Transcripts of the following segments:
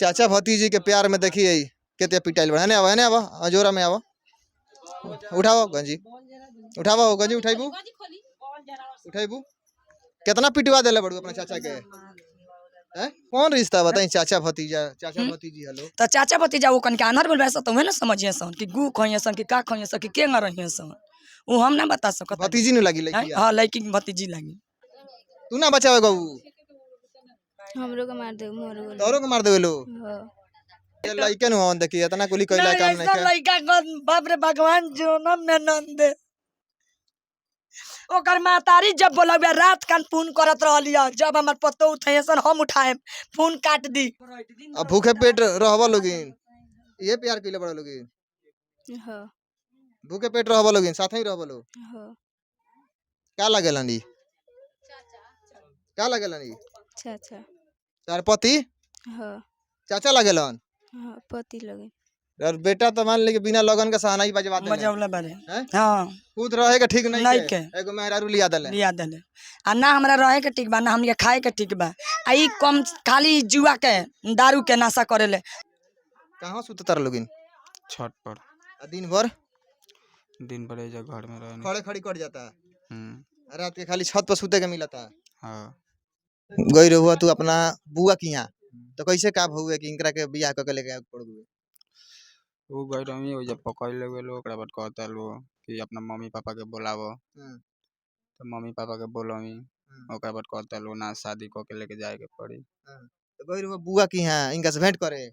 चाचा भतीजी के प्यार में देखिए केते पिटाइल बा। एने आवा, एने आवा, अजोरा में आवा, उठाओ गंजी, उठाओ गंजी, उठाइबू, उठाइबू। कितना पिटवा देले बड़ू अपना चाचा के? हैं, कौन रिश्ता बताई? चाचा भतीजा, चाचा भतीजी। हेलो। तो चाचा भतीजा वो कन के आन्हर बोलबे तो उहे ना समझिए सन कि गु खइए सन कि का खइए सन कि केंगा रहिए सन, उ हम ना बता सकत। भतीजी नु लगी लड़की? हां, लड़की के भतीजी लगी। तू ना बचावे गऊ? हमरो के मार दे मोर गोल। तोरो के मार देवे लो? हाँ। ये लइके नु हवन, देखी इतना कुली कइला काम नहीं ऐसा के। लड़का को बाप रे भगवान जोनम में नंद दे। ओकर मातारी जब बोलबे रात कान फोन करत रहली, जब हमर पतो उठे सन हम उठाएम फोन काट दी। अब भूखे पेट रहबा लोगिन, ये प्यार कइले बड़ा लोगिन? हाँ। भूखे पेट रहबा लोगिन, साथे ही रहबा लो? हाँ। का लागेलन ई? का लागेलन ई? चाचा। तार पति? हाँ। चाचा लागेलन? हाँ, पति लगे। और बेटा तो मान ले कि बिना लगन के सहनाई बजवा देले। बजौले बारे। हैं? हाँ। खुद रहे के ठीक नहीं नहीं के। के। एगो मेहरारू लिया देले। लिया देले आ ना हमरा रहे के ठीक बा, ना हमके खाए के ठीक बा। आ ई कम खाली जुआ के दारू के नशा करेले। कहाँ सुत तार लोगिन? छत पर। आ दिन भर? दिन भर एजा घर में रहे। खड़े खड़ी कट जाता? हम्म। आ रात के खाली छत पर सुते के मिलता? हाँ। गई रहुआ तू अपना बुआ के यहाँ, तो कैसे का भहुए कि इनकरा के बियाह क के लेके आवे पड़ गए? वो गई रही, ओइजा पकड़ ले गेलो। ओकरा बाद कहता लो कि अपना मम्मी पापा के बोलावो। तो मम्मी पापा के बोलवी। ओकरा बाद कहता लो ना शादी क के लेके जाए के पड़ी। तो गई रहुआ बुआ के यहाँ इनका से भेंट करे?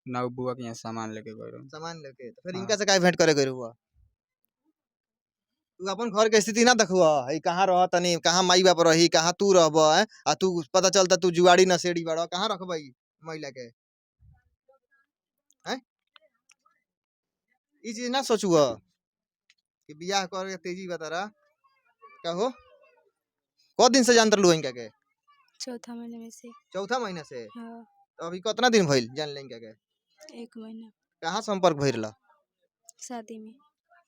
ना, उ बुआ के यहाँ सामान लेके गई रही। सामान लेके? तो फिर हाँ। इनका से काहे भेंट करे गई रहुआ? तू अपन घर के स्थिति ना देखुआ, ई कहाँ रह तनी, कहाँ माई बाप रही, कहाँ तू रहब? हैं, आ तू पता चलता तू जुआड़ी नशेड़ी बाड़, कहाँ रखबई महिला के? हैं, ई चीज ना सोचुआ कि बियाह करे के तेजी बतारा का हो। क दिन से जानत रहलू इनका के? चौथा महीने में से। चौथा महीना से? हाँ। तो अभी कितना दिन भइल जान ले इनका के? 1 महीना। कहाँ संपर्क भइल रहा? शादी में।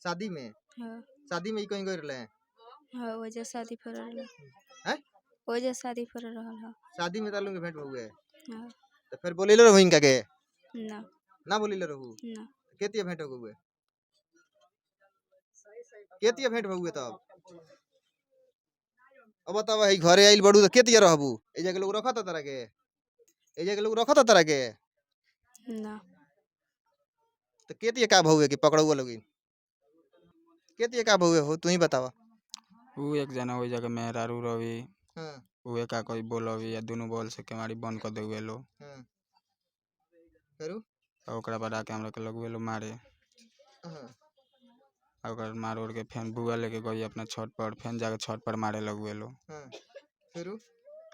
शादी में? हाँ। शादी में ई कहीं गइल रहे? हाँ, वजह शादी पर रहल। हैं? वजह शादी पर रहल। हाँ। शादी में तालू के भेंट हुए? हाँ। तो फिर बोलेले रहू इनका के? ना। ना बोलेले रहू? ना। केतिया भेंट हो हुए? केतिया भेंट हुए तब? अब बतावा, है घरे आइल बड़ू तो केतिया रहबू? ए जगह लोग रखत तारा के? ए जगह लोग रखत तारा के? ना। तो केतिया का भहुए कि पकड़ुआ लोगिन? केतिया का भहुए हो, तू ही बतावा। उ एक जना ओइजा के मेहरारू रही। उहे का कोई बोलवी या दुनू बॉल से केवाड़ी बंद कर देवे लो। हाँ, फिर? आ ओकरा बाद आके हमरा के लगवे लो मारे। आ ओकरा मार उड़ के फेन बुआ लेके गई अपना छत पर, फेन जाके छत पर मारे लगवे लो। हाँ, फिर?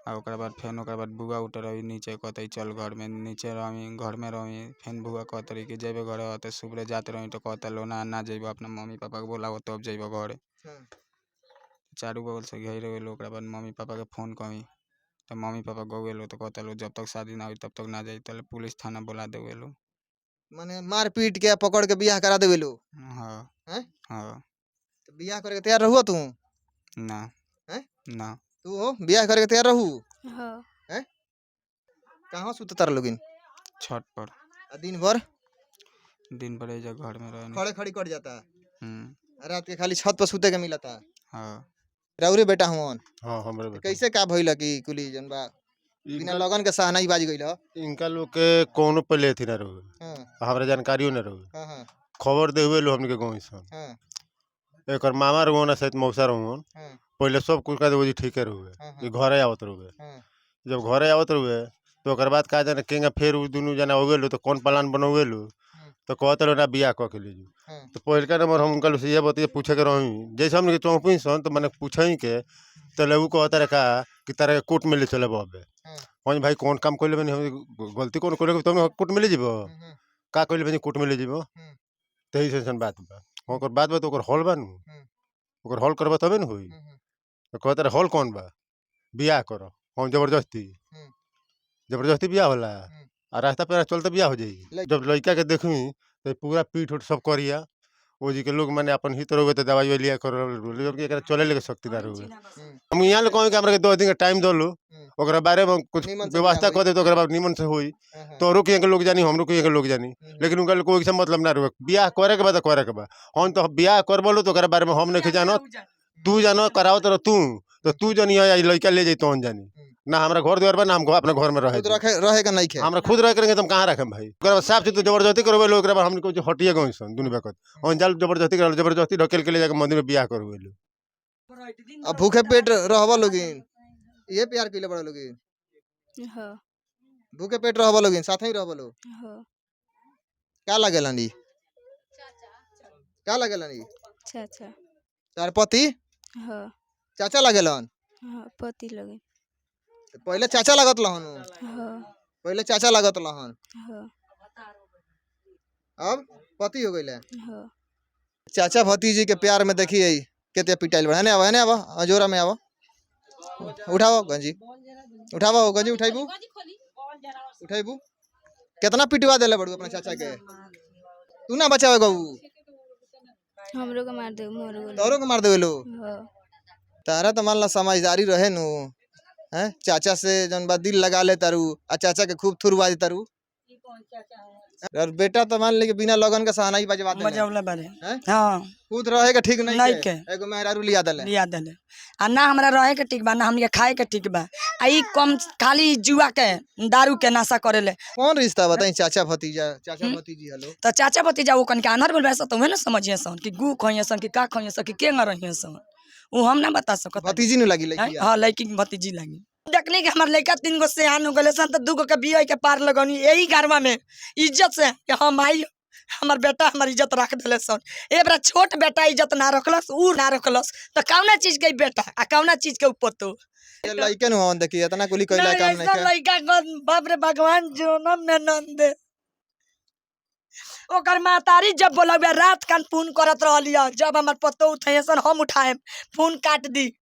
आ ओकरा बाद फेन ओकरा बाद बुआ उतर रही नीचे, कहते चल घर में नीचे रही, घर में रही। फेन बुआ कहत रही कि जेबे घरे, तो सुबह जाते रही तो कहता लो ना ना जेबो, अपना मम्मी पापा के बोलावो तब जेबो घरे। चारू बगल से घेर लो। ओकरा बाद मम्मी पापा के फोन करी तो मम्मी पापा गए लो, तो कहता लो जब तक शादी ना हुई तब तक ना जाई, तले पुलिस थाना बोला देवे लो। माने मार पीट के पकड़ के बियाह करा देवे लो? हाँ। हैं? हाँ। तो बियाह करे के तैयार रहुआ तू? ना। हैं? ना। तू हो बियाह करे के तैयार रहू? हाँ। कहाँ सुत तार लोगिन? छत पर। आ दिन भर? दिन भर एजा घर में रहे। खड़े खड़ी कट जाता? हम्म। आ रात के खाली छत पर सुते के मिलता? हाँ। रउरे बेटा हुवन? हाँ, हमरे बेटा। कैसे का भइल कि कुली जन बा बिना इनका, लगन के सहनाई बाज गइल ह? इनका लोग के कोनो पहले अथी ना रहे। हाँ। हमरा जानकारियो ना रहे। हाँ हाँ खबर दे हुए लो हमके गाँव सन। एकर मामा रहुअन सहित मौसा रहुअन। हाँ। पहले सब कुछ का जी ठीके रहुए। हाँ। ई घरे आवत रहुए। हाँ। जब घरे आवत रहुए तो ओकर बाद का जाने केंगा फेर उ दुनू जना अवे लो तो कौन प्लान बनौवे लो। तो कहत रहो ना बियाह क के ले जो। तो पहिलका नंबर हम उनका से ये बतिया पूछे के रही, जैसे हमने चौपी सन तो मैंने पूछई के तो ले उ कहता रहे का कि तारा के कोर्ट में ले चलब अबे। हम भाई कौन काम कइले बनी? हम गलती कौन कइले तो हम कोर्ट में ले जेबो? का कइले बनी कोर्ट में ले जेबो? तही से अइसन बात बा। ओकर बात बा तो ओकर हॉल बा नु। ओकर हॉल करबा तबे न होई। तो कहता रहे हॉल कौन बा? बियाह करो हम जबरदस्ती। जबरदस्ती बियाह होला? आ रास्ता पे चलते बियाह हो जाई? जब लड़का के देखी तो पूरा पीठ उठ सब करिया, ओ जी के लोग माने अपन हित रहुए तो दवाई उवाई लिया कर जबकि एकरा चले लेके शक्ति ना रहुए। हम यहाँ ले कहें कि हमरा के 10 दिन का टाइम दो लो, ओकरा बारे में कुछ नीमन से व्यवस्था बियाह कर दे तो ओकरा बाद निमन से होई। तोरो के लोग जानी, हमरो के लोग जानी, लेकिन उनका कोई से मतलब ना रहुए। बियाह करे के बाद करे के बाद हम तो बियाह करबलो तो ओकरा बारे में हम नहीं जानत, तू जानो कराओ तो तू तो तू जानी या लड़का ले जाई तोन जानी ना। हमरा घर द्वार बा ना, हम अपना घर में रहे खुद रखे रहे का नहीं खे। हमरा खुद रहे करेंगे तो हम कहाँ रखें भाई। ओकरा बाद साफ तो जबरदस्ती करबे लोग, ओकरा बाद हमने कुछ हटिए गई सन दुनू बेकत हम जाल जबरदस्ती कर जबरदस्ती ढकेल के ले जाके मंदिर में बियाह करबे लोग। अब भूखे पेट रहबा लोगिन, ये प्यार कइले बड़ा लोगिन। हाँ। भूखे पेट रहबा लोगिन, साथे ही रहबा लोग। हाँ। का लागेलन ई? का लागेलन ई? चाचा। तार पति? हाँ। चाचा लागेलन? हाँ, पति लगे। पहले चाचा लागत लहन। हाँ। पहले चाचा लागत लहन। हाँ। अब पति हो गइले। हाँ। चाचा भतीजी के प्यार में देखिए केते पिटाइल बड़ा। ने आवा, ने आवा, अजोरा में आवा, उठाओ गंजी, उठाओ हो गंजी, उठाइबू उठाइबू। कितना पिटवा देले बड़ू अपना चाचा के, तू ना बचावे गऊ। हमरो के मार दे मोर गोल। तोरो के मार देवे लो। हाँ। तारा तो मान ला समझदारी रहे नु, हैं चाचा से जौन बा दिल लगा ले तारू आ चाचा के खूब थुरवा दे तारू। और बेटा तो मान ले कि बिना लगन के सहनाई बजवा दे। बजौले बारे। हैं? हाँ। खुद रहे के ठीक नहीं नहीं के। के। एगो मेहरारू लिया देले। लिया देले आ ना हमरा रहे के ठीक बा, ना हमके खाए के ठीक बा। आ ई कम खाली जुआ के दारू के नशा करेले। कौन रिश्ता बताई चाचा भतीजा, चाचा भतीजी? हेलो। तो चाचा भतीजा वो कन के आन्हर बोलबे तो उहे ना समझिए सन कि गु खइए सन कि का खइए सन कि के न रहिए सन, उ हम ना बता सकत। भतीजी नु लगी लड़की? हाँ, लड़की के भतीजी लगी। देखनी कि हमार लड़का 3 गो सियान हो गए सन तो 2 गो के बियाह के पार लगनी यही घरवा में इज्जत से कि हम आई हमार बेटा हमार इज्जत रख दिले सन। ए बरा छोट बेटा इज्जत ना रखलस, उ ना रखलस तो कौना चीज के बेटा आ कौना चीज के उपतो। ये लड़के नु हवन देखी इतना कुली कइला काम नहीं ऐसा के। लड़का को बाप रे भगवान जोनम में नंदे। ओकर महतारी जब बोलबे रात कान फोन करत रहली, जब हमार पतो उठे सन हम उठाएम फोन काट दी।